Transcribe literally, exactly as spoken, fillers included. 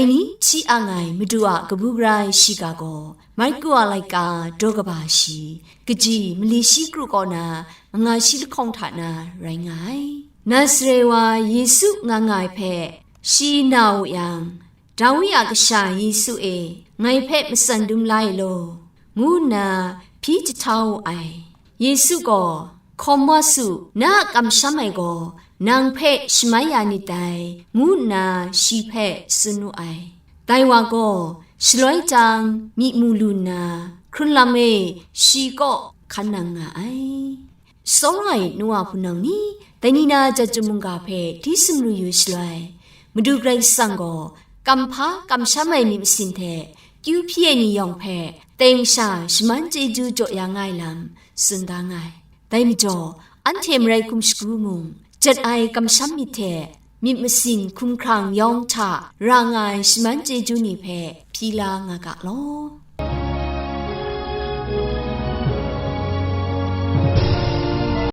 Dai ni hti ang ai Madu a kabu gara ai shiga gaw, Marku a laika daw kaba shi, kaji mali shi kru kaw na manga shi lahkawng hta na rai nga ai. Nazaret wa Yesu nga nga ai hpe shi na wu yang, Dawi a kasha Yesu e, ngai hpe matsan dum la i law, ngu nna hpyi jahta wu ai. Yesu gaw, "Hkawm wa su, na a kamsham ai gaw nang hpe shamai ya nit dai," ngu nna shi hpe tsun wu ai. Dai wa gaw, shaloi jang myi mu lu nna, hkrun lam e shi kaw hkan nang nga ai. Tsawra ai nu wa hpunau ni, dai ni na jat chyum mungga hpe di sumru yu shaloi, Madu Karai Kasang gaw kamhpa kamsham ai myit masin hte kyu hpyi ai ni yawng hpe teng sha shaman chyeju jaw ya nga ai lam tsun da nga ai. Dai majaw, anhte marai hkum shagu mung, jat ai kamsham myit hte myit masin hkumhkrang yawng hta ra nga ai shaman chyeju ni hpe hpyi la nga ga law.